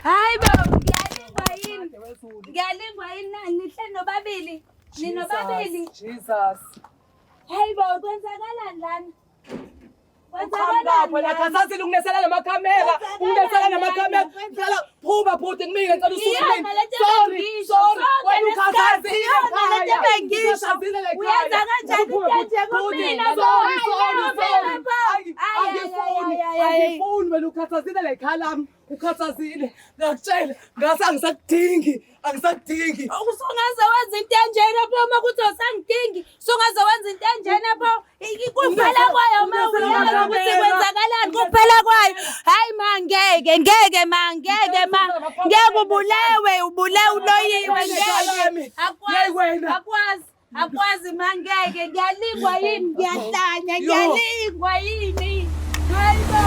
Hayi bo, ngiyalingwa yini? Ngiyalingwa yini na? Nihleli nobabili. Ninobabili. Jesus. Hayi bo, kwenzakalani lana? Uqhamuka phela khasasile unginesela namakhamera. Unginesela namakhamera. Ngicela phuma bhuti ngimile ngicela usuke Iyona mina. le nto Sorry, ebengiyisho, sorry. sonke Wena lesikhathi, ukhasasile iyona le nto ekhaya. ebengiyisho. Ukhasasile ekhaya. Uyenza kanjani Phuma, into enje bhuti. kumina, Sorry, bo? sorry, Hayi, sorry. bo. Ayi, Ayi, ayi, Angifuni, ayi, ayi, ayi. angifuni wena ukhathazile la ekhaya lami. Ukhathazile. Ngakutshela ngase angisakudingi, angisakudingi. Usungaze wenza into enjena pho uma kuthi awusangidingi, usungaze wenza into enjena pho. Kuphela kwayo ma uyazi ukuthi kwenzakalani, kuphela kwayo. Hayi ma ngeke, ngeke ma, ngeke ma. Ngeke ubulewe, ubulewe uloyiwe ngeke. Akwazi, akwazi. Akwazi ma ngeke, ngiyalingwa yini, ngiyahlanya, ngiyalingwa yini. Hayi bo.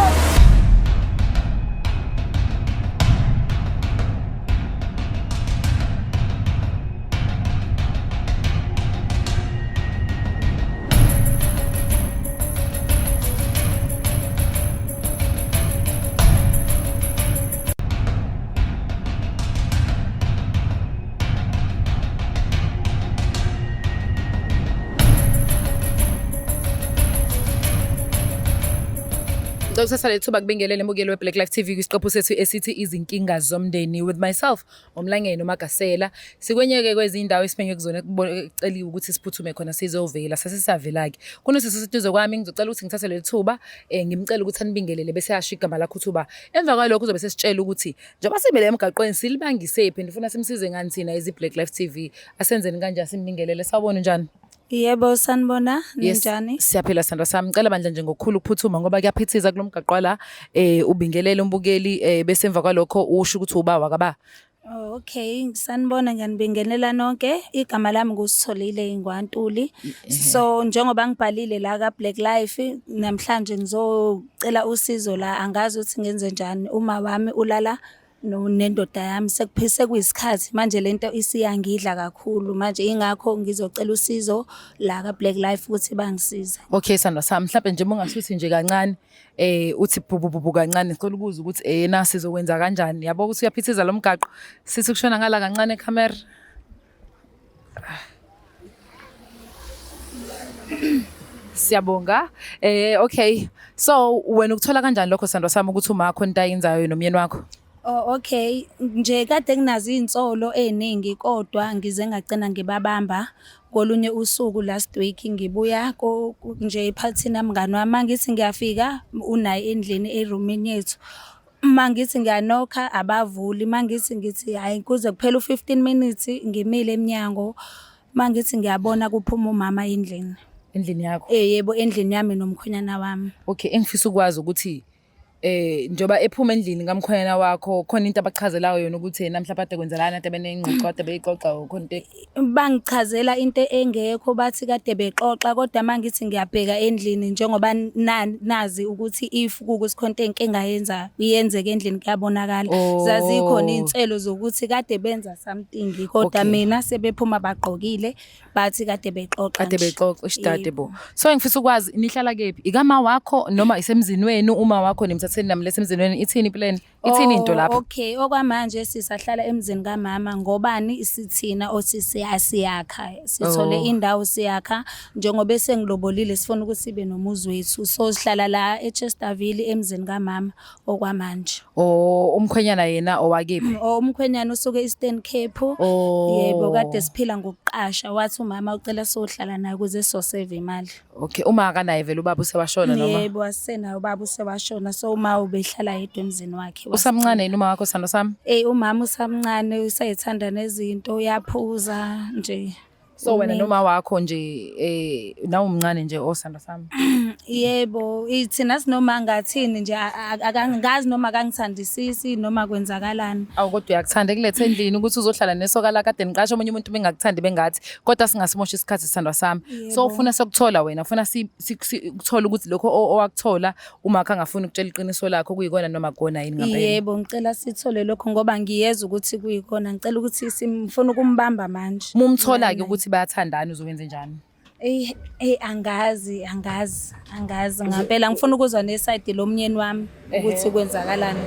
Ngicela ukuthatha leli thuba kubingelele mbukeli we-Black Life TV kwisiqephu sethu esithi izinkinga zomndeni with myself uMlangeni uMagasela. Sikwenyeke kwezindawo esiphenye kuzona kuceliwe ukuthi siphuthume khona sizovela sase siyavela-ke. Kunosisi oseduze kwami ngizocela ukuthi ngithathe leli thuba um ngimcele ukuthi anibingelele bese asho igama lakho uthuba. Emva kwalokho uzobe sesitshela ukuthi njengoba simele emgaqweni silibangisephi and ufuna simsize ngani thina as i-Black Life TV. Asenzeni kanje simbingelele. Sawubona unjani? Yebo, sanibona, Yes, ninjani? siyaphila sandra sami. Ngicela bandla nje ngokukhulu ukuphuthuma ngoba kuyaphithiza kulo mgaqo la. Ubingelele umbukeli bese emva kwalokho usho ukuthi uba wakaba. Oh, okay, sanibona ngiyanibingelela nonke. Igama lami nguSitholile Ingwantuli. So njengoba ngibhalile la ka Black Life namhlanje ngizocela usizo la angazi ukuthi ngenze njani. Uma wami ulala nendoda yami sekuphise kuyisikhathi manje lento isiyangidla kakhulu manje ingakho ngizocela usizo la ka Black Life ukuthi bangisize. Okay sandra sami, mhlawumbe nje ungasuthi nje kancane uthi bhubu kancane sicela ukuza ukuthi na sizokwenza kanjani. Yabo ukuthi uyaphithiza lo mgaqo. Sithi kushona ngala kancane camera. Siyabonga. Okay. So wena ukuthola kanjani lokho sandra sami ukuthi umakho into ayenzayo nomyeni wakho? Oh okay, nje kade nginazo izinsolo eziningi kodwa ngize ngagcina ngibabamba kolunye usuku last week ngibuya nje ephathini yamngani wami mangithi ngiyafika unaye endlini eroomini yethu. Mangithi ngiyanokha abavuli, mangithi ngithi hhayi kuze kuphele u-15 minutes ngimile emnyango, mangithi ngiyabona kuphuma umama endlini. Endlini yakho? Yebo, endlini yami nomkhwenyana wami. Okay, engifisa ukwazi ukuthi njengoba ephuma endlini kamkhwenyana wakho khona into abachazelayo yona ukuthi yena mhlawumbe ade kwenzelana ade benengxoxo ade beyixoxa khona into Bangichazela into engekho bathi kade bexoxa kodwa mangithi ngiyabheka endlini njengoba nazi ukuthi if kuwukuthi khona into engingayenza iyenzeke endlini kuyabonakala. Zazikhona iy'nselo zokuthi kade benza something kodwa mina sebephuma bagqokile bathi kade bexoxa Kade nje. bexoxa isidade bo. So ngifisa ukwazi nihlala kephi? Ikama wakho noma isemzini wenu uma wakho nimthatheni namlethe emzini wenu ithini plan? Ithini into Oh, lapho? Okay, okwamanje sisahlala emzini kamama ngobani sithina osisi asiyakha. Sithole indawo siyakha njengoba esengilobolile sifuna ukuthi sibe nomuzi wethu. So sihlala la eChesterville emzini kamama okwamanje. Oh, umkhwenyana yena owakephi? Oh, umkhwenyana usuke Eastern Cape. Yebo, kade siphila ngokuqasha. Wathi umama ucela sohlala naye ukuze sosave imali. Okay, uma akanaye vele ubaba usewashona noma? Yebo, asisenaye ubaba usewashona. So uma ubehlala yedwa emzini wakhe. Usamncane yini uma wakho sithando sami? Eh, umama usamncane, usayithanda nezinto, uyaphuza nje. So wena noma wakho nje nawe umncane nje osanda sami. Yebo, thina sinoma ngathini nje akangazi noma akangithandisisi noma kwenzakalani. Awu kodwa uyakuthanda ekulethe endlini ukuthi uzohlala nesoka la kade niqasha omunye umuntu bengakuthandi bengathi kodwa singasimosha isikhathi sithandwa sami. So ufuna sokuthola wena, ufuna sikuthola ukuthi lokho owakuthola uma akhe angafuni ukutshela iqiniso lakho kuyikona noma kona yini ngempela. Yebo, ngicela sithole lokho ngoba ngiyezwa ukuthi kuyikona. Ngicela ukuthi simfuna ukumbamba manje. Mumthola ke ukuthi bayathandana uzokwenza njani? Ey, ey angazi, angazi, angazi ngempela ngifuna ukuzwa neside lomnyeni wami ukuthi kwenzakalani.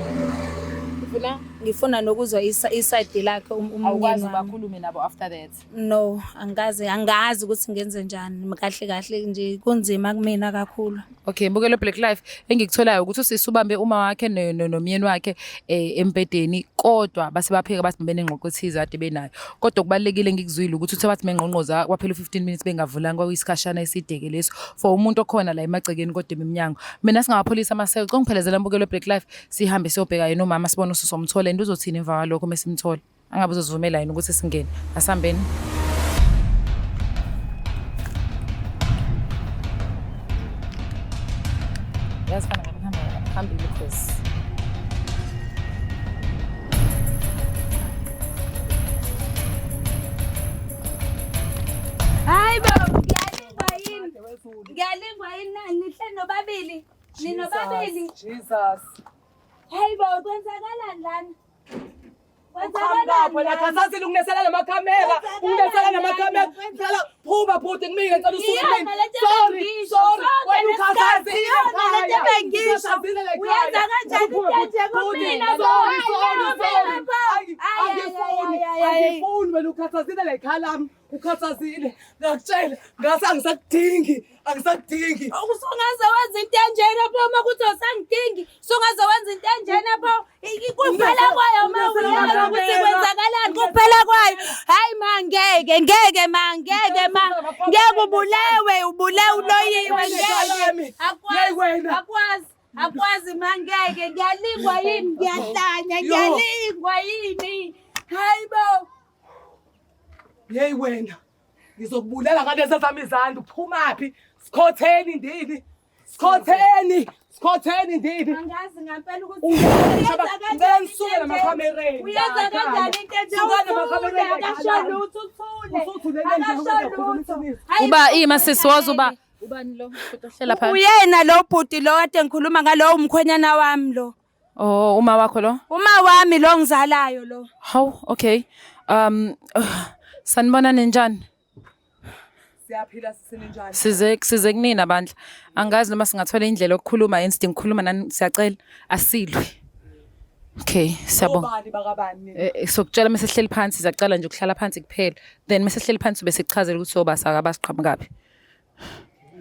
Ufuna? Ngifuna nokuzwa isayidi lakhe umyeni Awukwazi wami. ubakhulume nabo after that? No, angikaze, angazi ukuthi ngenze njani kahle kahle nje, kunzima kumina kakhulu. Okay, mbukelo Black Life, engikutholayo ukuthi usisi ubambe uma wakhe nomyeni wakhe embhedeni, kodwa base bapheka bathi benengxoxo ethize kade benayo. Kodwa okubalulekile engikuzwile ukuthi uthe bathi mengqongqoza kwaphela u-15 minutes bengavulanga, kwakuyisikhashana eside-ke leso for umuntu okhona la emagcekeni kodwa eminyango. Mina singabapholisa amaseko, cela ungiphelezela mbukelo Black Life, sihambe siyobheka yena umama sibone usuzomthola and uzothini emva kwalokho mesimthola. Angabe uzosivumela yini ukuthi singene. Asihambeni. Yazi fana ngabe ngihamba phambili because Hayi bo, ngiyalingwa yini? Ngiyalingwa yini na? Nihle nobabili. Ninobabili. Jesus. Hayi bo, kwenzakalani lana? Uqhamuka pho la, khasasile ukunesela namakhamera, ukunesela namakhamera. Ngicela phuma bhuti kumina, ngicela usuke kumina. Sorry, sorry. Wena ukhasasile ekhaya. Ukhasasile la ekhaya. Uyenza kanjani Phuma, into enje bhuti. kumina? Sorry, sorry, sorry. Ay, ay, Angifuni, ay, ay, ay. angifuni wena ukhathazile la ekhaya lami. Ukhathazile. Ngakutshela, ngase angisakudingi, angisakudingi. Usungaze wenza into enjena pho uma kuthi awusangidingi, sungaze wenza into enjena pho. Kuphela kwayo ma, uyazi ukuthi kwenzakalani, kuphela kwayo. Hayi ma, ngeke, ngeke ma, ngeke ma, ngeke ubulewe, ubulewe uloyiwe, ngeke. Akwazi, akwazi, akwazi ma, ngeke, ngiyalingwa yini, ngiyahlanya, ngiyalingwa yini. Hayi bo. Yeyi wena, ngizokubulala ngalezi zami izandla. Uphumaphi? Sikhotheni ndini. Sikhotheni, sikhotheni ndini. Angazi ngampela ukuthi Ngicela nisuke namakhamereni. Uyenza kanjani into enje? Suka namakhamereni. Akasho lutho, uthule. Usuthule le ndlela Akasho uzokhuluma lutho. iqiniso. Hayi, Uba ima sisi wazi uba ubani lo ohlela phansi. Uyena lo bhuti lo kade ngikhuluma ngalo, umkhwenyana wami lo. Oh, uma wakho lo? Uma wami lo ngizalayo lo. Hawu, okay. Sanibona, ninjani? Siyaphila, siseninjani? Size kunina bandla. Angazi noma singathola indlela yokukhuluma yini, sidinga ukukhuluma nani, siyacela asilwe. Okay, siyabonga. Obani bakabani? Sokutshela mase sihleli phansi, siyacela nje ukuhlala phansi kuphela. Then mase sihleli phansi bese sichazela ukuthi soba saka basiqhamukaphi.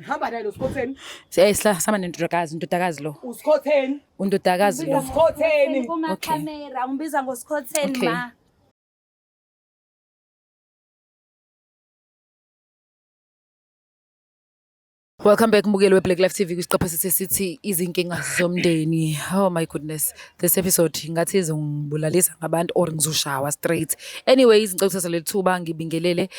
Hamba naye lo sikhotheni. Sila sama nendodakazi, undodakazi lo. Usikhotheni. Undodakazi lo. Usikhotheni. Kumakhamera ungibiza ngosikhotheni Okay. ma. Welcome back mbukeli we-Black Life TV kwisiqephu sethu esithi izinkinga zomndeni. Oh my goodness. This episode ngathi izongibulalisa ngabantu or ngizoshawa straight. Anyways, ngicela ukuthatha leli thuba ngibingelele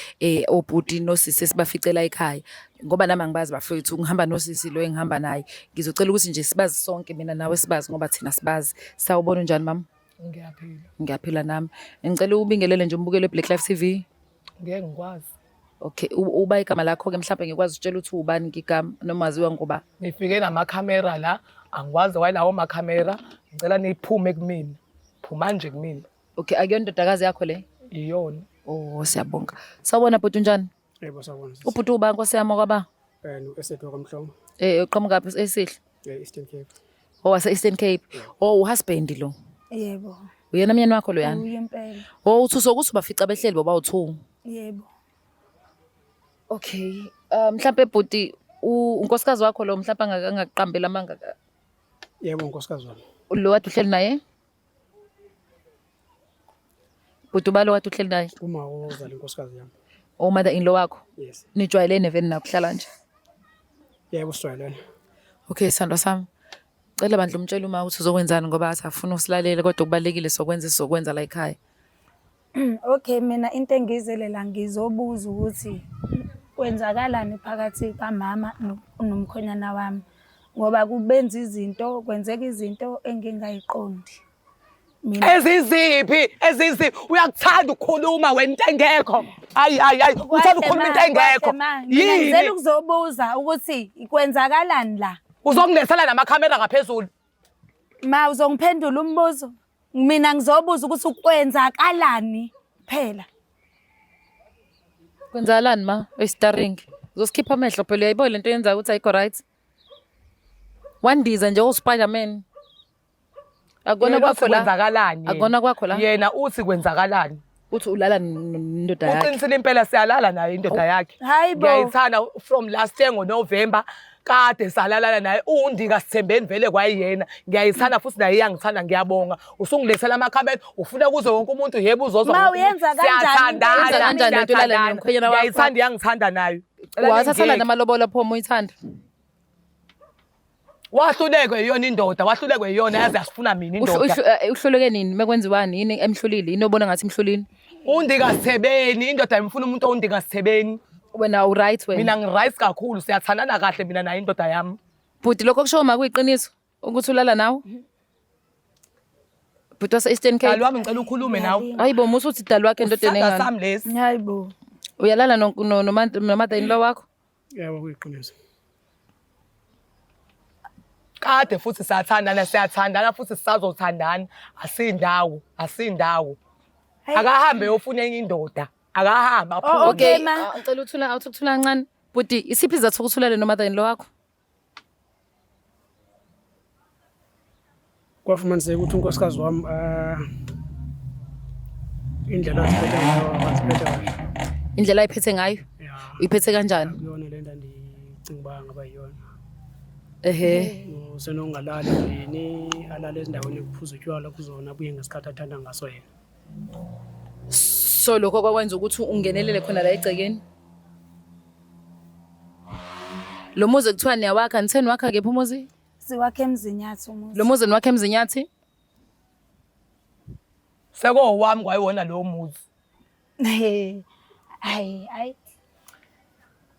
obhuti nosisi esibaficela ekhaya. Ngoba nami angibazi bafethu, ngihamba nosisi lo engihamba naye. Ngizocela ukuthi nje sibazi sonke, mina nawe sibazi ngoba thina sibazi. Sawubona, unjani mama? Ngiyaphila. Ngiyaphila nami. Ngicela ubingelele nje umbukeli we-Black Life TV. Ngeke ngikwazi. Okay, uba igama lakho ke mhlawumbe ngikwazi ukutshela ukuthi ubani ngigama noma waziwa ngoba. Nifike namakhamera la, angikwazi wayelawo makhamera. Ngicela niphume kumina. Phuma nje kumina. Okay, akuyona indodakazi yakho le? Iyona. Oh, siyabonga. Sawubona bhuti, unjani? Yebo, sawubona sisi. Ubhuti uba nkosi yami kwaba? No-Esethu wakwamhlongo. Uqhamuka phi esihle? Eastern Cape. Oh, wase Eastern Cape. Oh, uhusband lo. Yebo. Uyena myeni wakho lo yana? Uye impela. Oh, uthi usokuthi ubafica behleli boba u2. Yebo. Okay. Mhlambe bhuti unkosikazi wakho lo mhlambe angaqambela amanga. Yebo, unkosikazi wami. Lo kade uhleli naye? Bhuti ubalo kade uhleli naye? Uma ozala inkosikazi yami. Oh, mother in law wakho. Yes. Nijwayelene vele nakuhlala nje. Yebo, sijwayelene. Okay, sandwa sami. Cela bandla umtshele uma ukuthi uzokwenzani ngoba athi afuna usilalele, kodwa kubalekile sokwenza sizokwenza la ekhaya. Okay, mina into engizele la ngizobuza ukuthi kwenzakalani phakathi kamama nomkhwenyana wami, ngoba kubenza izinto, kwenzeka izinto engingayiqondi. Mina Eziziphi? Eziziphi? Uyakuthanda ukukhuluma wena into engekho. Hayi hayi hayi, uthanda ukukhuluma into engekho. Mina ngizele Yini? ukuzobuza ukuthi kwenzakalani la. Uzongilethela namakhamera ngaphezulu. Ma, uzongiphendula umbuzo? Mina ngizobuza ukuthi kwenzakalani phela. Kwenzakalani ma? Oyistarring. Uzosikhipha amehlo phela, uyayibona lento yenza ukuthi ayikho right. Wandiza nje uSpider-Man. Akukona Yena uthi kwakho la. kwenzakalani yena? Akukona kwakho la. Yena uthi kwenzakalani? Uthi ulala nendoda yakhe. Uqinisile impela siyalala naye indoda yakhe. Hayi bo. Ngiyayithanda from last year ngoNovember kade salalana naye undika sithembeni vele kwayiyena. Ngiyayithanda futhi naye iyangithanda ngiyabonga. Usungilethela amakhamera ufuna kuze wonke umuntu yebo uzozwa. Ma, wonke umuntu. uyenza kanjani into Siyathandana, Uyenza kanjani lento ulala siyathandana. nomkhwenyana wakho? Ngiyayithanda iyangithanda nayo. Cela Wathatha ningiyeke. namalobola pho uma uyithanda. Wahlulekwe yiyona indoda, wahlulekwe yiyona yaze yasifuna mina indoda. Uhluleke nini mekwenziwani yini emhlulile yini obona ngathi imhlulile? Undika sithebeni, indoda imfuna umuntu ondika sithebeni. Wena u-right wena. Mina ngi-right kakhulu, siyathandana kahle mina naye indoda yami. Bhuti lokho kushowo makuyiqiniso ukuthi ulala nawe? Bhuti wase-Eastern Dali Cape. wami ngicela ukhulume nawe. Hayi bo musa uthi dali wakhe endodeni Isandla engane. sami lesi. Hayi bo. Uyalala no-mother in law wakho? Yebo kuyiqiniso. Kade futhi siyathandana, siyathandana futhi sisazothandana. Asindawo, asindawo. Akahambe yofuna enye indoda. Akahambe aphume. Oh, okay. Ma. Ah, Ngicela uthula awuthi ukuthula kancane. Bhuti isiphi isizathu sokuthi ulale no-mother in law wakho? Kwafumaniseka ukuthi unkosikazi wami indlela aziphethe ngayo akaziphethe kahle. Indlela ayiphethe ngayo? Ya. Uyiphethe kanjani? Akuyona le nto endicinga uba ngaba yiyona. Ehhe. Usenokungalali endlini, alale ezindaweni ekuphuza utshwala kuzona, abuye ngesikhathi athanda ngaso yena. So lokho kwakwenza ukuthi ungenelele khona la egcekeni? Lo muzi kuthiwa niyawakha, nitheni wakha kephi umuzi? Siwakhe eMzinyathi umuzi. Lo muzi niwakha eMzinyathi? Sekowami kwayiwona lowo muzi. He. Hayi, hayi.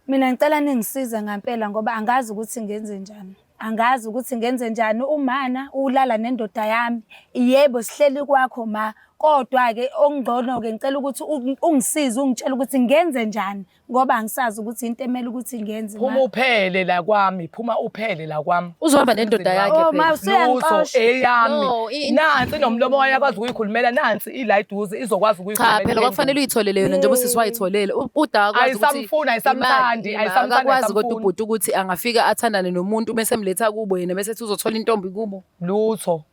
Mina ngicela ningisize ngampela ngoba angazi ukuthi ngenze njani. Angazi ukuthi ngenze njani umana ulala nendoda yami. Yebo sihleli kwakho ma, kodwa ke okungcono ke ngicela ukuthi ungisize ungitshele ukuthi ngenze njani ngoba angisazi ukuthi into emele ukuthi ngenze. ma. Phuma uphele la kwami, phuma uphele la kwami. Uzohamba nendoda yakhe Oh, ma phela. usuyangixosha. Eyami. No, Nansi nomlomo wayo akwazi ukuyikhulumela, nansi ila eduze izokwazi Cha ukuyikhulumela. phela kwakufanele uyitholele yona njengoba usisi wayitholele. Uda akwazi ukuthi Ayisamfuni, ayisamthandi, ayisamthandi, akwazi kodwa ayisamfuni. ubhuti ukuthi angafika athandane nomuntu bese emletha kubo yena bese ethi uzothola intombi kubo. Lutho.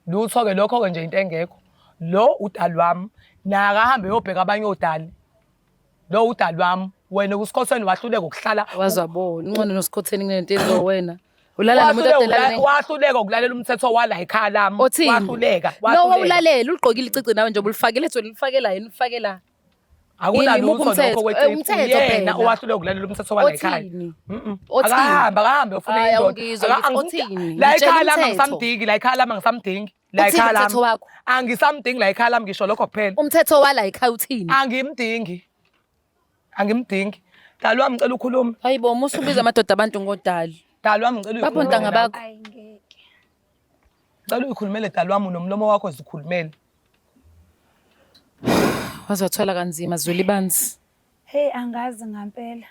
Lutho ke lokho ke nje into engekho. Lo udali wami nakahambe yobheka abanye odali. Lo udali wami wena usikhotheni wahluleka ukuhlala. Wazwabona unqono nosikhotheni kunento ezo wena. Ulala nomuntu adelale. Wahluleka ukulalela umthetho wala ekhaya lami. Othini? Wahluleka. No wawulalela ugqokile icici nawe njengoba ulifakile ethi ulifakela yena ulifakela. Akuna Yini, imuphi lutho lokho umthetho? kwecici. Umthetho Yena phela. owahluleka ukulalela umthetho wala ekhaya. Othini? Othini? Akahambe, akahambe ufune Hhayi, indoda. awungizwa ngithi othini? La Ngitshela ekhaya lami umthetho. angisamdingi, la ekhaya lami angisamdingi. La Uthini ekhaya lami. umthetho wakho? Angisamdingi la ekhaya lami ngisho lokho kuphela. Umthetho wala ekhaya uthini? Angimdingi. Angimdingi. Dali wami ngicela ukhulume. Hayi bo musa ubiza amadoda abantu ngodali. Dali wami ngicela Bapho uyikhulumele. ntanga nawe. bakho. Ayi ngeke. Ngicela uyikhulumele dali wami nomlomo wakho zikhulumele. Waze wathola kanzima Zwelibanzi. Hey angazi ngampela.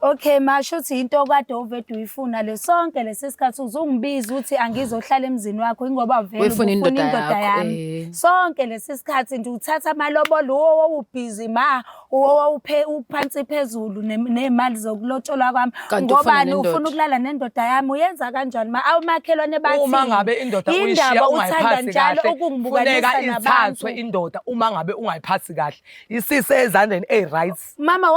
Okay ma shuthi into okade uvede uyifuna le sonke lesi sikhathi uzungibiza uthi angizohlala emzini wakho ingoba vele Uyifuna ubufuna indoda indoda yakho, yami. eh. Sonke lesi sikhathi nje uthatha amalobolo owawubhizi ma owawuphe uphansi phezulu nemali zokulotsholwa kwami Kanti ufuna ngobani nendoda. ufuna ukulala nendoda yami uyenza kanjani ma awumakhelwane bathi Uma ngabe indoda uyishiya uthanda ungayiphathi njalo kahle, ukungibukanisa funeka nabantu. ithathwe indoda uma ngabe ungayiphathi kahle. Isise ezandleni ey-right. Mama La.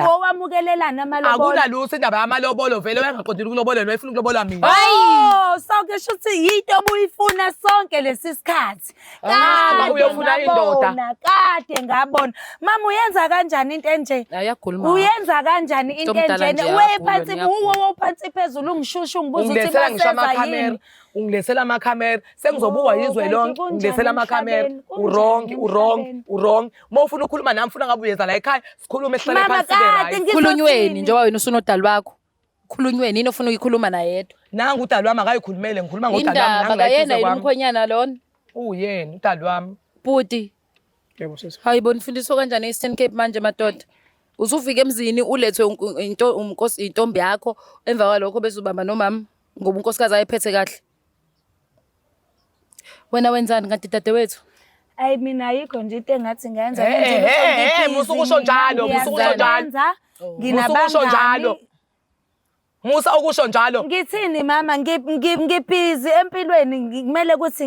wawamukelelana amalobolo. Akunalutho indaba yamalobolo vele wayengaqondile ukulobolelwa wayefuna ukulobolwa mina. Oh, sonke shuthi yinto obuyifuna sonke lesi sikhathi. Hamba Kade uyofuna indoda. ngabona, kade ngabona. Mama uyenza kanjani into enje? Ayagula uma. Uyenza kanjani into Umuntu omdala enjena? nje Uwe ayagula, phansi niyagula. uwo phansi phezulu ungishushu ungibuza ukuthi Ungilethela ngisho baseza amakhamera, yini. ungilethela amakhamera, sengizobukwa Oh, yizwe kanti lonke, kunjani ungilethela amakhamera. emhlabeni? Kunjani Uwrong, uwrong, emhlabeni? uwrong. Uma ufuna ukukhuluma nami ufuna ngabe uyeza la ekhaya, sikhulume sihlale Mama phansi sibe kade right. ngizothini? Khulunyweni njengoba wena usunodali wakho. Khulunyweni yini ofuna ukuyikhuluma nayedwa? Nangu udali wami akayikhulumele, ngikhuluma ngodali wami Indaba nangu la kayena eduze yini kwami. umkhwenyana lona? Uyena udali wami. Bhuti, Yebo sisi. hayi bo nifundiswa kanjani e-Eastern Cape manje madoda? Usufika emzini ulethwe into umnkosi intombi yakho emva kwalokho bese ubamba nomama ngoba unkosikazi ayephethe kahle. Wena wenzani kanti dadewethu? Ayi mina ayikho nje into engathi ngenza. Eh, eh, eh, musa ukusho njalo, musa ukusho njalo. Musa ukusho njalo. Nginabangani. Musa ukusho njalo. Ngithini mama ngibhizi empilweni kumele ukuthi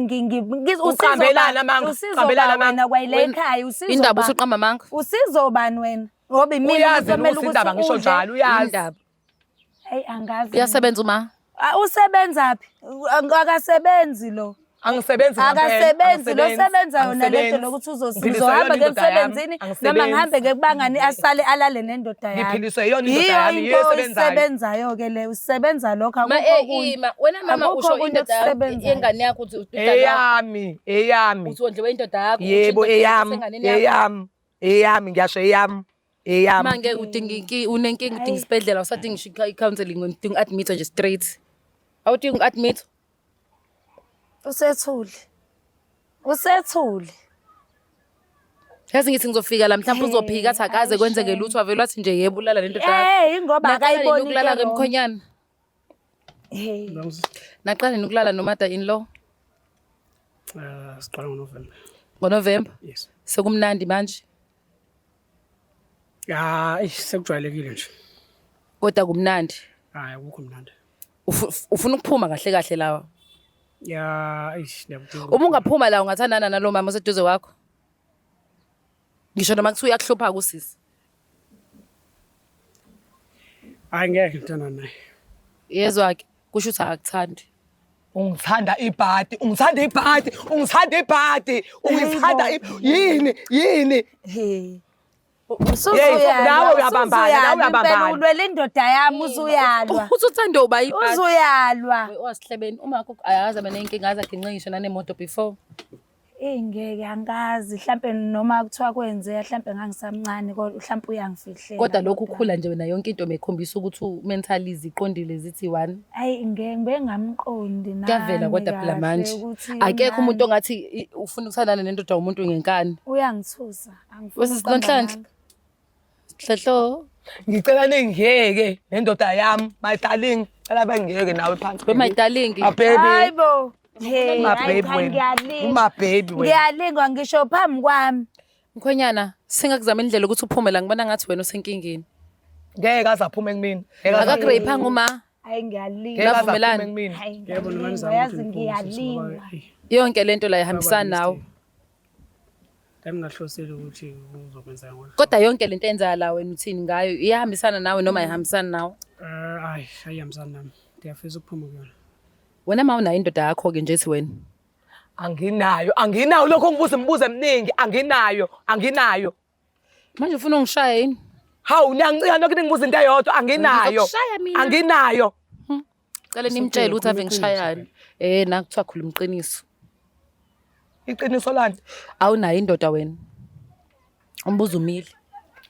Uqambelana amanga, usizo uqambelana ba amanga. wena kwayile ekhaya usizo Indaba ba- usuqamba amanga. usizo bani wena ngoba imina Uyazi umuntu omele ukuthi indaba ukuthi ngisho udle. njalo uyazi. Indaba. Hayi angazi. Uyasebenza uma? Ah, usebenza phi? Akasebenzi lo. Angisebenzi ngempela, Akasebenzi lo angisebenzi, sebenza yona lento angisebenzi. lokuthi Ngiphiliswa uzohamba iyona ke indoda yami, emsebenzini noma angisebenzi. ngihambe ke kubangani asale alale nendoda yakhe. Ngiphiliswe iyona indoda Yiyo yami, yiyo into esebenzayo. oyisebenzayo ke le usebenza lokho Ma akukho eh okunye. ima wena mama Akukho usho okunye indoda okusebenzayo. yengane yakho uthi indoda yakho Eyami, eyami. uthi wondliwe indoda yakho. usho Yebo indoda yakho eyami, isenganeni yakho. eyami, eyami ngiyasho eyami, eyami. Ma ngeke udinga unenkinga udinga isibhedlela usadinga ngisho i-counseling udinga u-admit nje straight. Awudingi u-admit. Usethule. Usethule. Yazi ngithi ngizofika la mhlawumbe uzophika athi akaze kwenzeke lutho wavele wathi nje yebo ulala nendoda yakho. Eh ingoba Naqala nini akayiboni ukulala into ke mkhonyana? Hey. Naqala nini ukulala nomother in law? Siqala ngoNovemba. NgoNovember? Yes. Sekumnandi manje. Ya, eish, sekujwayelekile nje. Kodwa kumnandi. Hayi akukho mnandi. Ufuna ukuphuma kahle kahle lawa. Ya, eish, ngiyakudinga. Uma ungaphuma la ungathandana nalo mama oseduze kwakho. Ngisho noma kuthiwa uyakuhlupha kusisi. Hayi ngeke ngithanda naye. Yezwa ke kusho ukuthi akakuthandi. Ungithanda ibhadi, ungithanda ibhadi, ungithanda ibhadi, ungithanda yini, yini. Hey. Yeyi, nawe uyabambana, nawe uyabambana. Ulwela indoda yami uzuyalwa. Uthi uthande uba ibhadi. Uzuyalwa. Wasihlebeni uma akho ayazi abe nenkinga aze aginqe ngisho nanemoto before. Ingeke angazi mhlampe noma kuthiwa kwenzeka mhlampe ngangisamncane kodwa mhlampe uyangifihlela. Kodwa lokhu ukhula nje wena yonke into mekhombisa ukuthi mentally ziqondile zithi one. Ayi ngeke ngibe ngamqondi nami. Kuyavela kodwa phela kahle manje. ukuthi Akekho umuntu nani. ongathi ufuna ukuthandana nendoda yomuntu ngenkani. Uyangithusa. Angifuni Wesisi ukuqamba Nonhlanhla. amanga. Hlehlo. Ngicela ningiyeke nendoda yami, my darling. Cela bengiyeke nawe phansi. We my darling. Ah baby. Hayibo. Hey, Uma hayi baby cha wena. ngiyalingwa. Uma baby wena. Ngiyalingwa ngisho phambi kwami. Mkhwenyana, singakuzama indlela ukuthi uphume la ngibona ngathi wena usenkingeni. Ngeke aze aphume kumina. Ngeke aze- Akagreyphanga uma Hayi ngiyalinga. ngeke aze aphume Navumelana. kumina. Hayi Yebo noma ngiyalingwa nizama yazi ukuthi ngiphume sisi ngoba ngiyalingwa. eyi, yonke lento la ihambisana nawe. Ngangingahlosile ukuthi kuzokwenzeka ngolo. Kodwa yonke lento enza la wena uthini ngayo? Iyahambisana nawe noma ayihambisani nawe? Eh, hayi, ayihambisani nami. Ngiyafisa ukuphuma kuyona. Wena ma unayo indoda yakho ke nje ethi wena. Anginayo, anginayo lokho ngibuza imibuzo eminingi, anginayo, anginayo. Manje ufuna ungishaya yini? Hawu niyangincika nokho ningibuza into eyodwa, anginayo. Ngizokushaya mina. Anginayo. Cela nimtshele ukuthi ave ngishayani. Eh na kuthiwa khuluma iqiniso. Iqiniso lani? Awunayo indoda wena. Umbuzo umile.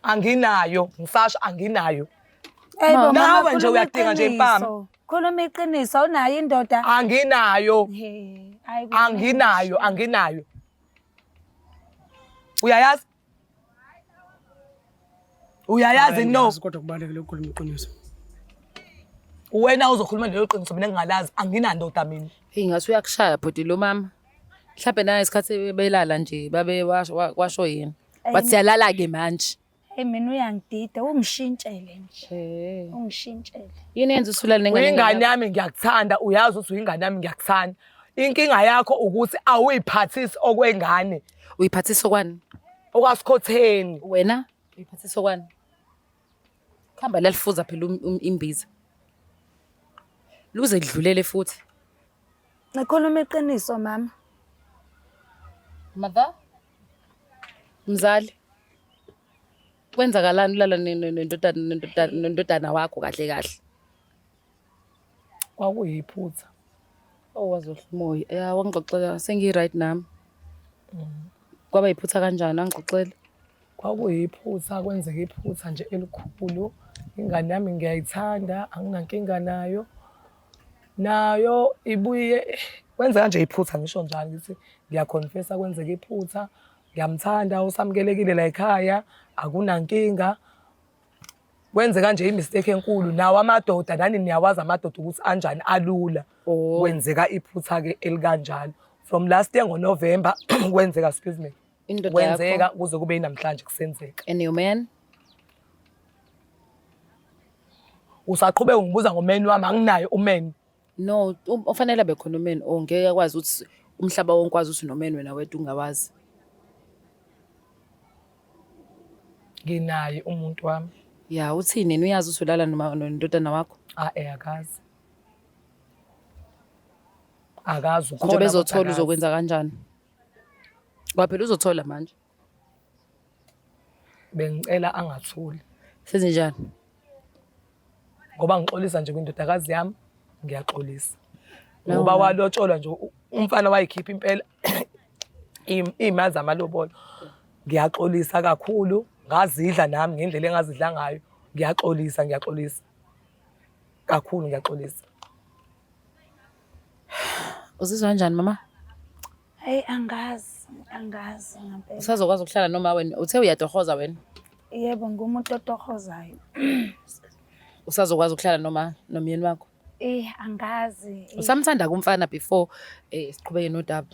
Anginayo, ngisasho anginayo. Hey bo, mama, Nawe nje khuluma uyadinga nje impama. iqiniso. Khuluma iqiniso awunayo indoda. Anginayo. He, hayi Anginayo, anginayo. Uyayazi? Uyayazi Hayi, no. ngiyazi, Kodwa kubalulekile ukukhuluma iqiniso. Wena uzokhuluma lelo qiniso mina ngingalazi, anginandoda mina. Hey ngathi uyakushaya bhuti lo mama. Mhlawumbe naye isikhathi belala nje babe washo yena. Wathi siyalala ke manje. Hey mina uyangidida, ungishintshele nje. Eh. Ungishintshele. Yini yenza usulale nengane? Uyingane yami ngiyakuthanda, uyazi ukuthi uyingane yami ngiyakuthanda. Inkinga yakho ukuthi awuyiphathisi okwengane, Uyiphathisa okwani? okwasikhotheni. Wena uyiphathisa okwani? Khamba lalifuza phela imbiza. Luze kudlulele futhi. Ngikhuluma iqiniso mama. Mother? Mzali. Kwenzakalani ulala nendodana nendodana nendodana wakho kahle kahle? Kwakuyiphutha. Oh wazohlumoya. Ya wangixoxela sengi right nami. Kwaba yiphutha kanjani angixoxele? Kwakuyiphutha, kwenzeka iphutha nje elikhulu. Ingane yami ngiyayithanda, anginankinga nayo. Nayo ibuye kwenzeka nje iphutha ngisho njalo ngithi ngiyaconfessa kwenzeka iphutha. Ngiyamthanda usamukelekile la ekhaya, akunankinga. Kwenzeka nje i-mistake enkulu nawo amadoda nani niyawazi amadoda ukuthi anjani alula. Oh. Kwenzeka iphutha-ke elikanjalo. From last year ngoNovember kwenzeka excuse me. Indoda Kwenzeka yakho kuze kube yinamhlanje kusenzeka. and your man? Usaqhubeka ungibuza ngomeni wami, anginaye umeni. No, ufanele abe khona umeni or ngeke akwazi ukuthi umhlaba wonke wazi ukuthi unomeni wena wedwa ungawazi. Nginaye umuntu wami. Ya, uthini yena uyazi ukuthi ulala nendodana wakho? Ah, eh akazi. Akazi ukhona. Njengoba kodwa ezothola akazi. uzokwenza kanjani? Ngoba phela uzothola manje. Bengicela angathuli. Senzenjani? Ngoba ngixolisa nje kwindodakazi yami, ngiyaxolisa. No. Ngoba walotsholwa nje umfana wayikhipha impela iy'mali zamalobolo. Ngiyaxolisa kakhulu, ngazidla nami ngendlela engazidla ngayo. Ngiyaxolisa, ngiyaxolisa. Kakhulu ngiyaxolisa. Uzizwa kanjani mama? Hayi angazi, angazi ngempela. Usazokwazi ukuhlala noma wena uthe uyatohoza wena? Yebo, ngumuntu otohozayo. Usazokwazi ukuhlala noma nomyeni wakho? Eh angazi. Eh, Usamthanda kumfana before siqhubeke nodaba.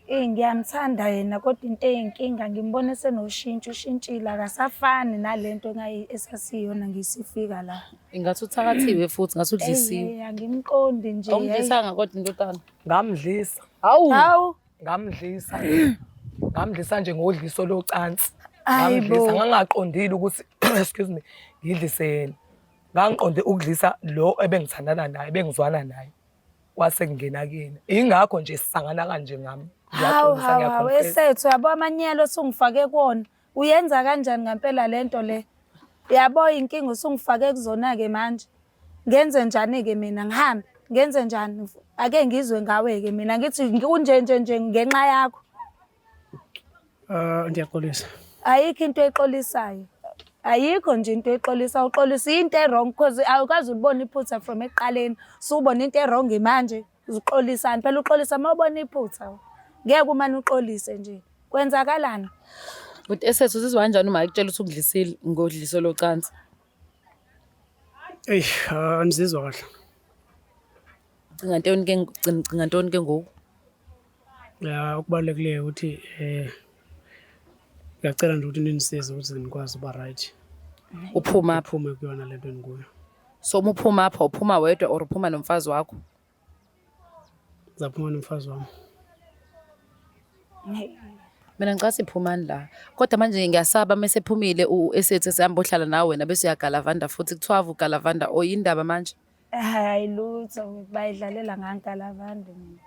Eh ngiyamthanda yena kodwa into eyinkinga ngimbona esenoshintsho ushintshile akasafani nalento engayi esasiyona ngisifika la. Ingathi uthakathiwe futhi ngathi udlisiwe. Eh angimqondi nje. Awumdlisanga kodwa indodana. Ngamdlisa. Hawu. Hawu. Ngamdlisa. Ngamdlisa nje ngodliso locansi. Hayibo. Ngamdlisa ngangaqondile ukuthi excuse me ngidlise yena. Ngangiqonde ukudlisa lo ebengithandana naye, ebengizwana naye. Kwase kungena kuyena. Ingakho nje sisangana kanje ngami. Hawu Ngiyaxolisa, hawu hawu ngiyaconfess. esethu yabo amanyelo osungifake kuwona. Uyenza kanjani ngempela lento le? Yabo inkinga usungifake kuzona ke manje. Ngenze njani ke mina ngihambe? Ngenze njani? Ake ngizwe ngawe ke mina ngithi kunje nje nje ngenxa yakho. Ndiyaxolisa. Ayikho into exolisayo. Ayikho nje into exolisa uxolisa into e-wrong because awukazi ulibona iphutha from ekuqaleni. Usubona into e-wrong manje uzoxolisani phela uxolisa uma ubona iphutha. Ngeke umane uxolise nje. Kwenzakalani? But esethu uzizwa kanjani uma ekutshela ukuthi ukudlisile ngodliso locansi? Eyi, andizizwa kahle. Ucinga ntoni ke ucinga ntoni ke ngoku? Ya, okubalulekileyo ukuthi ngiyacela nje ukuthi nindisize ukuthi ndikwazi uba right. Uphuma apha. Uphume kuyona le nto endikuyo. So uma uphuma apha uphuma wedwa or uphuma nomfazi wakho? Ngizaphuma nomfazi wami. Mina ngicela siphumani la. Kodwa manje ngiyasaba mase ephumile esethu esihamba ohlala nawe wena bese uyagalavanda futhi kuthiwa ugalavanda o yindaba manje. Hayi lutho bayidlalela ngankalavandi mina.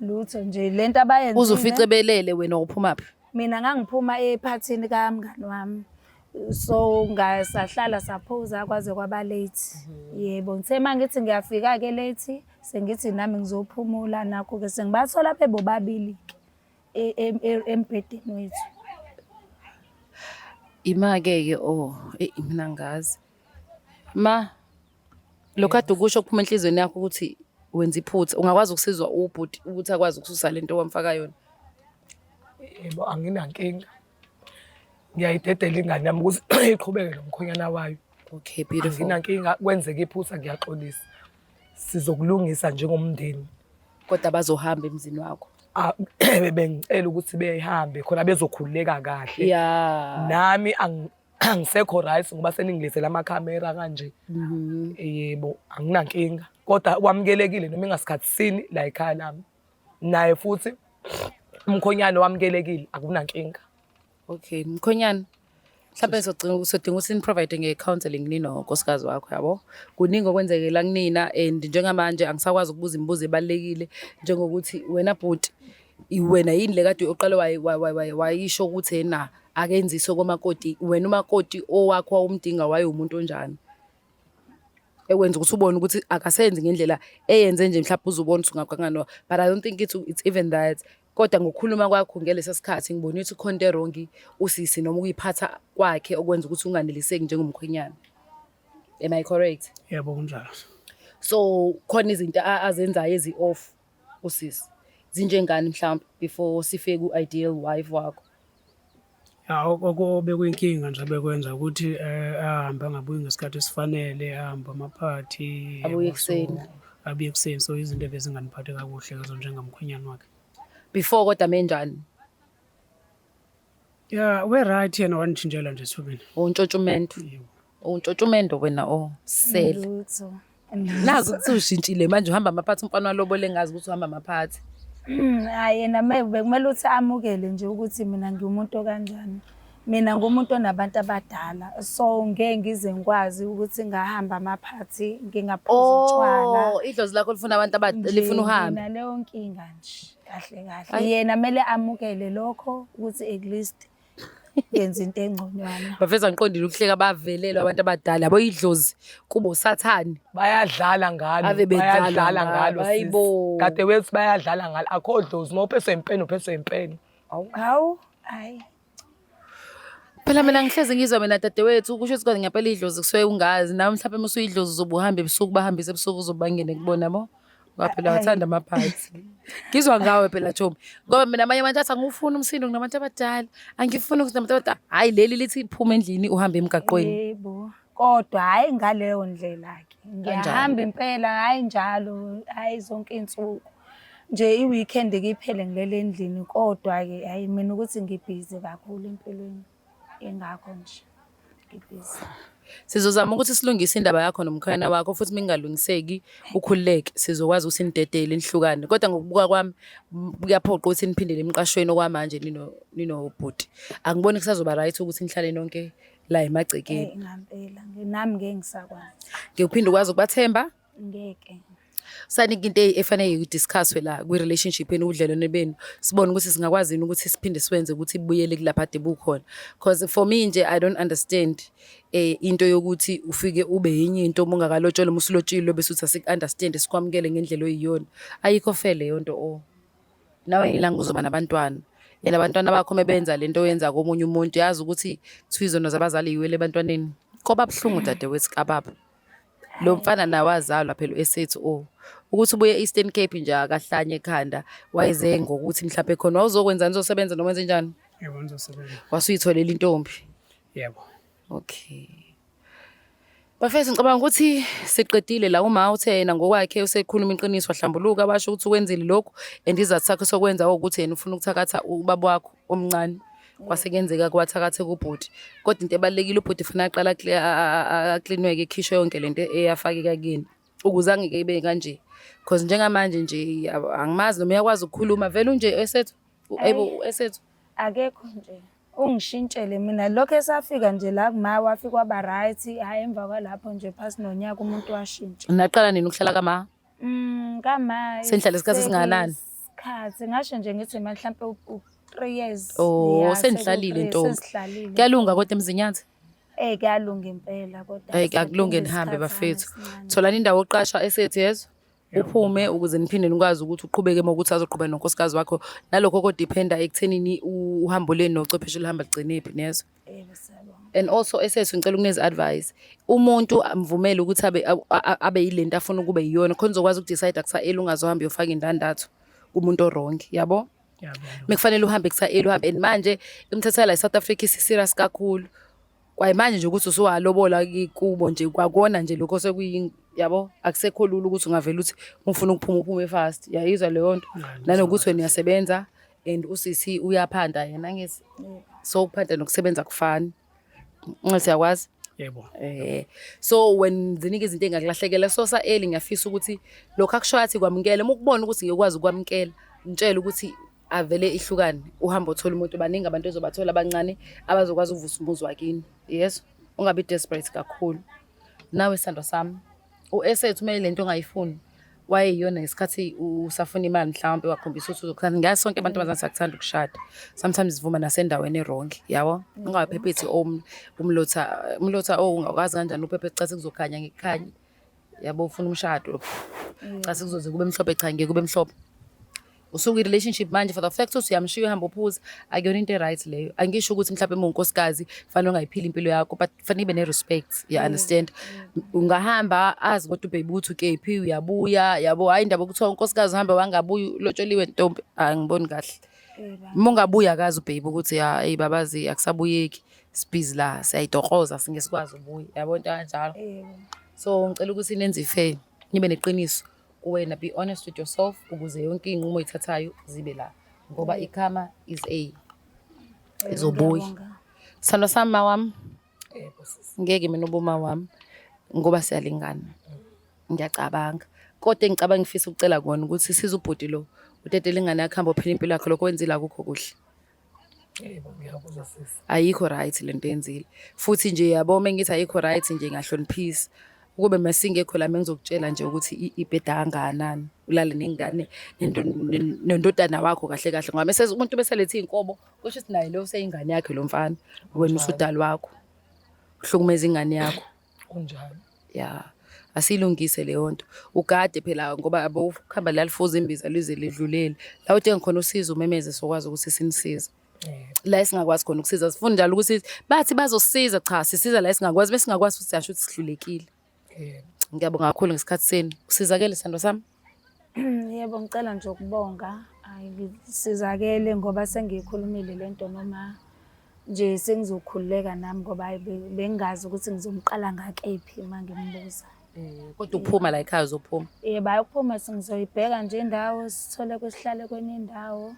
Lutho nje lento abayenzile. Uzufice belele wena uphuma phi? Mina ngangiphuma ephathini kamngani wami. So ngasahlala saphuza kwaze kwaba late. Yebo, ngithe mangithi ngiyafika ke late sengithi nami ngizophumula nakho ke sengibathola bebobabili ke embhedeni wethu. Ima-ke ke oh mina ngazi. Ma lokho kade ukusho kuphuma enhliziyweni yakho ukuthi wenza iphutha ungakwazi ukusizwa ubhuti ukuthi akwazi ukususa lento owamfaka yona. Yebo, anginankinga. Ngiyayidedela ingane yami ukuthi iqhubeke nomkhonyana wayo. Okay, beautiful. Anginankinga, kwenzeka iphutha ngiyaxolisa. Sizokulungisa njengomndeni. Kodwa bazohamba emzini wakho. Ah, bengicela ukuthi behambe khona bezokhululeka kahle. Yeah. Nami angisekho right ngoba seningilethela amakhamera kanje. Yebo, anginankinga. Kodwa wamukelekile noma ingasikhathi sini la ekhaya lami. Naye futhi umkhonyane wamukelekile, akunankinga. Okay, mkhonyane. Mhlawumbe sodinga ukuthi sodinga ukuthi ni-provide nge-counselling ninonkosikazi wakho yabo. Kuningi okwenzekela kunina and njengamanje angisakwazi ukubuza imibuzo ebalulekile njengokuthi wena bhuti wena yini le kade uqale wayisho ukuthi ena akenziswe komakoti wena umakoti owakho wawumdinga wayewumuntu onjani? Ekwenza ukuthi ubone ukuthi akasenzi ngendlela eyenze nje mhlawumbe uzubona ukuthi ungaganga no but I don't think it's even that. Kodwa ngokukhuluma kwakho ngelesa sikhathi ngibona ukuthi khona into e-wrong usisi noma ukuyiphatha kwakhe okwenza ukuthi unganeliseki njengomkhwenyana. Am I correct? Yebo kunjalo. So khona izinto azenzayo ezi-off usisi. Zinjengani mhlawumbe before sifike ku-ideal wife wakho? Ya, okubekuyinkinga nje bekwenza ukuthi ahambe angabuyi ngesikhathi esifanele, ahambe amaphathi, Abuye yabo, so ekuseni. abuye ekuseni. So izinto ebezingandiphathi kakuhle lezo njengamkhwenyana wakhe. Before kodwa menjani? Ya, we right yena wanditshintshela nje esithubeni. Untshontsha umendo. Yebo. Untshontsha umendo wena o sele. Lutho. Nazi ukuthi ushintshile manje uhamba amaphathi umfana walobole ngazi ukuthi uhamba amaphathi. Hhayi yena bekumele ukuthi amukele nje ukuthi mina ngiwumuntu okanjani. Mina ngumuntu onabantu abadala so ngeke ngize ngikwazi ukuthi ngahamba amaphathi ngingaphuzi utshwala. Oh, idlozi lakho lifuna abantu abadala Nje lifuna uhambe. Nginaleyo nkinga nje kahle kahle. Ayi. Yena kumele amukele lokho ukuthi at least ngenza into engconywana. Baveza ngiqondile ukuhleka bavelelwa abantu abadala yabo idlozi kubo usathane. Bayadlala ngalo, Ave bedlala bayadlala ngalo, ngalo sis. hayibo. Dadewethu bayadlala ngalo. Akho dlozi, uma uphethwe impene uphethwe impene. Hawu, hayi. Phela mina ngihlezi ngizwa mina dadewethu kusho ukuthi kodwa ngempela idlozi kusuke ungazi nawe mhlawumbe uma usuyidlozi uzobe uhambe ebusuku bahambise ebusuku uzobe bangene kubona yabo. Ngoba phela wathanda amaphathi. Ngizwa ngawe phela Chomi. Ngoba mina amanye abantu athi angiwufuni umsindo nginabantu abadala. Angifuni ukuthi nabantu abadala. Hhayi leli lithi phuma endlini uhambe emgaqweni. Yebo. Kodwa hhayi ngaleyo ndlela-ke. Ngiyahamba impela, hhayi njalo, hhayi zonke iy'nsuku. Nje i-weekend ke iphele ngilele endlini kodwa-ke hhayi mina ukuthi ngibhizi kakhulu empilweni. Ingakho nje ngibhizi. Sizozama ukuthi silungise indaba yakho nomkhwena wakho futhi mingalungiseki ukhululeke sizokwazi ukuthi nidedele nihlukane. Kodwa ngokubuka kwami kuyaphoqa ukuthi niphindele emqashweni okwamanje nino ninobhuti. Angiboni kusazoba right ukuthi nihlale nonke la emagcekeni. Eh ngampela nami ngeke ngisakwazi. Ngikuphinde ukwazi ukubathemba. Ngeke. Sanika into efanele i-discusswe la kwi-relationship yenu ubudlelwane benu sibone ukuthi singakwazi yini ukuthi siphinde siwenze ukuthi ibuyele kulapha ade bukhona because for me nje I don't understand into yokuthi ufike ube yinye into uma ungakalotshelwa uma usulotshilwe bese uthi asiku-understand sikwamukele ngendlela oyiyona. Ayikho fair leyo nto o. Nawe ilanga uzoba nabantwana and abantwana bakho uma benza lento oyenza komunye umuntu yazi ukuthi kuthiwa izono zabazali yiwele ebantwaneni. Koba buhlungu dadewethu kababa. Lo mfana nawe wazalwa phela esethu o. Ukuthi ubuye e-Eastern Cape nje akahlanye ekhanda wayeze ngokuthi mhlawumbe khona wawuzokwenzani uzosebenza noma wenze njani? Yebo ngizosebenza. Wasuyitholela intombi. Yebo. Okay. Bafethu ngicabanga ukuthi siqedile la uma uthe yena ngokwakhe usekhuluma iqiniso wahlambuluka washo ukuthi ukwenzile lokhu and isizathu sakhe sokwenza ukuthi yena ufuna ukuthakatha ubaba wakho omncane kwase kuyenzeka kwathakathe kubhuti kodwa into ebalulekile ubhuti ufuna aqala aklinweke ekhishwe yonke lento eyafakeka kuyena ukuze angeke ibe kanje cause njengamanje nje angimazi noma uyakwazi ukukhuluma vele unje esethu ayibo esethu Akekho nje. Ungishintshele mina lokho esafika nje la kuma wafika kwaba right hhayi emva kwalapho nje phasi nonyaka umuntu washintsha. Naqala nini ukuhlala kama? Kama Senihlale isikhathi esingakanani? Isikhathi ngasho nje ngithi mhlawumbe u-3 years. Oh, Yeah, senihlalile seku-three, ntombi. Sesihlalile. Kuyalunga kodwa eMzinyathi? Eh kuyalunga impela kodwa. Hayi akulunge nihambe bafethu. Tholani indawo oqasha esethi yezwa. Uphume ukuze niphinde nikwazi ukuthi uqhubeke uma ukuthi azoqhubeka nonkosikazi wakho. Nalokho ko-depend-a ekuthenini uhambo lwenu nochwepheshe luhamba lugcinephi niyezwa. Yebo siyabonga. And also esethu ngicela ukunikeza advice. Umuntu amvumele ukuthi abe abe yilento afuna ukube yiyona khona uzokwazi uku-decide kusa-early ungazohamba uyofaka indandatho kumuntu o-wrong yabo. Mekufanele uhambe kusa-early uhambe and manje imithetho yala e-South Africa isi-serious kakhulu. Kwaye manje nje ukuthi usuwalobola kubo nje kwakona nje lokho sekuyi yabo akusekho lula ukuthi ungavela uthi ufuna ukuphuma uphume fast. Uyayizwa leyo nto? Nanokuthi wena uyasebenza and usisi uyaphanda yena angithi. So ukuphanda nokusebenza akufani. Siyakwazi? Yebo. So when ziningi izinto engakulahlekela so sa early ngiyafisa ukuthi lokho akushoyo athi kwamukele uma ukubona ukuthi ngiyokwazi ukwamukela ngitshele ukuthi avele ihlukane uhambe othola umuntu baningi abantu ozobathola abancane abazokwazi ukuvusa umuzi wakini. Yes, ungabi desperate kakhulu. Nawe sithandwa sami u-Esethu kumele lento ongayifuni wayeyiyona ngesikhathi usafuna imali mhlawumbe wakhombisa ukuthi uzokuthanda. Ngiyazi sonke abantu abazali siyakuthanda ukushada. Sometimes sivuma nasendaweni e-wrong, yabo? Ungaphephethi umlotha umlotha oh ungakwazi kanjani uphephethe cha sekuzokhanya ngekukhanya. Yabo ufuna umshado. Cha sekuzoze kube mhlophe cha ngeke kube mhlophe. Usukwi-relationship manje for the fact ukuthi uyamshiya uhambe uphuza akuyona into e-right leyo. Angisho ukuthi mhlawumbe uma unkosikazi kufanele ungayiphili impilo yakho but kufanele ibe ne-respect, you understand? Ungahamba azi kodwa u-baby ukuthi ukephi uyabuya yabo hhayi indaba yokuthiwa unkosikazi uhambe wangabuyi ulotsholiwe ntombi angiboni kahle. Uma ungabuyi akazi u-baby ukuthi ya eyi babazi akusabuyeki sibhizi la siyayitokoza singeke sikwazi ukubuya yabo into kanjalo. So ngicela ukuthi nenze i-fair nibe neqiniso kuwena be honest with yourself ukuze yonke iy'nqumo oyithathayo zibe la ngoba i-karma is a izobuya. Sithandwa sami ma wami Yebo sisi. Ngeke mina ubuma wami ngoba siyalingana. Ngiyacabanga. Kodwa engicabanga ngifisa ukucela kona ukuthi siza ubhuti lo. Udedele ingane yakhe hamba uphila impilo yakhe lokho wenzile akukho kuhle. Yebo ngiyakuzwa sisi. Ayikho right lento yenzile. Futhi nje yabo uma ngithi ayikho right nje ngiyahloniphisa. Ukube masingekho la mengizokutshela nje ukuthi ibheda kangakanani ulale nengane nendodana wakho kahle kahle ngoba mese umuntu beselethe iy'nkomo kusho ukuthi naye lo useyingane yakhe lo mfana wena usudali wakho uhlukumeza ingane yakho. Kunjalo. Ya, asiyilungise leyo nto. Ugade phela ngoba yabo ukuhamba lalifuza imbiza lize lidlulele. La udinga khona usizo umemeze sokwazi ukuthi sinisize. La esingakwazi khona ukusiza sifuna njalo ukuthi bathi bazosisiza cha sisiza la esingakwazi besingakwazi futhi siyasho ukuthi sihlulekile. Ngiyabonga kakhulu ngesikhathi senu. Usizakele sithandwa sami? Yebo, ngicela nje ukubonga. Ayi ngisizakele ngoba sengiyikhulumile lento noma nje sengizokhululeka nami ngoba hayi bengingazi ukuthi ngizomqala ngakephi uma ngimbuza. Eh, kodwa uphuma la ekhaya uzophuma. Yebo, hhayi ukuphuma sengizoyibheka nje indawo sithole kwesihlale kwenye indawo.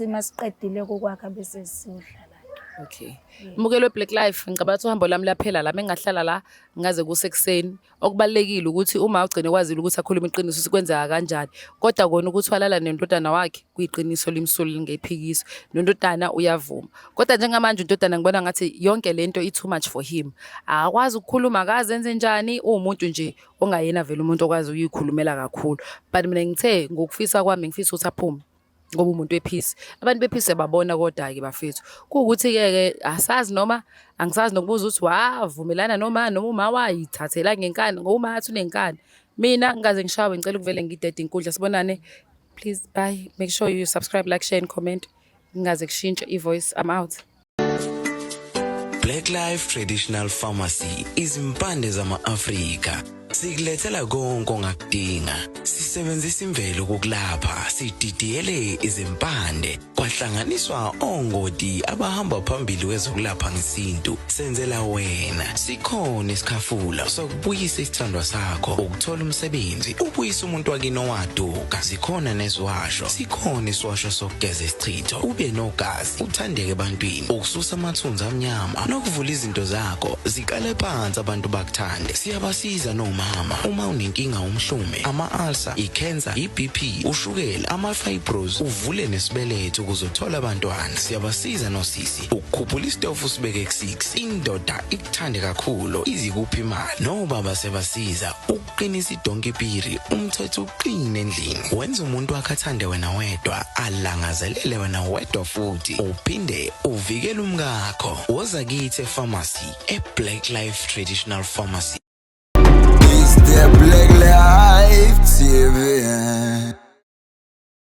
Masiqedile kokwakha bese siyohlala. Okay. Mukelo Black Life ngicabanga ukuthi uhambo lami laphela la mengahlala la ngaze kusekuseni. Okubalekile ukuthi uma ugcine kwazile ukuthi akhulume iqiniso ukuthi kwenzeka kanjani. Kodwa kona ukuthi walala nendodana wakhe kuyiqiniso limsulu lingephikiswe. Nondodana uyavuma. Kodwa njengamanje undodana ngibona ngathi yonke lento i too much for him. Akakwazi ukukhuluma akazi enze njani uwumuntu nje ongayena vele umuntu okwazi ukuyikhulumela kakhulu. But mina ngithe ngokufisa kwami ngifisa ukuthi aphume. Ngoba umuntu wephisi abantu bephisi babona kodwa-ke bafethu kuwukuthi-ke ke asazi noma angisazi nokubuza ukuthi wavumelana noma noma uma wayithathela ngenkani ngoba uma athi unenkani mina ngikaze ngishawe ngicela ukuvele ngidede inkundla sibonane please bye make sure you subscribe like share and comment ngingaze kushintshe i-voice I'm out. Black Life Traditional Pharmacy izimpande zama-Afrika sikulethela konke ongakudinga sisebenzisa imvelo ukukulapha sididiyele izimpande kwahlanganiswa ongoti abahamba phambili kwezokulapha ngesintu senzela wena sikhona isikhafula sokubuyisa isithandwa sakho ukuthola umsebenzi ubuyisa umuntu wakini owaduka zikhona neziwasho sikhona isiwasho sokugeza isichitho ube nogazi uthandeke ebantwini ukususa amathunzi amnyama nokuvula izinto zakho ziqale phansi abantu bakuthande siyabasiza nomama uma unenkinga umhlume ama-ulcer ikhensa i-bp ushukela ama-fibros uvule nesibeletho ukuze uthole abantwana siyabasiza nosisi ukukhuphula isitofu usibeke ku-6 indoda ikuthande kakhulu izikuphi imali nobaba sebasiza ukuqinisa idonki piri umthetho uqine endlini wenza umuntu wakhe athande wena wedwa alangazelele wena wedwa futhi uphinde uvikele umkakho woza kithi epharmacy e-Black Life Traditional Pharmacy. It's the Black Life TV.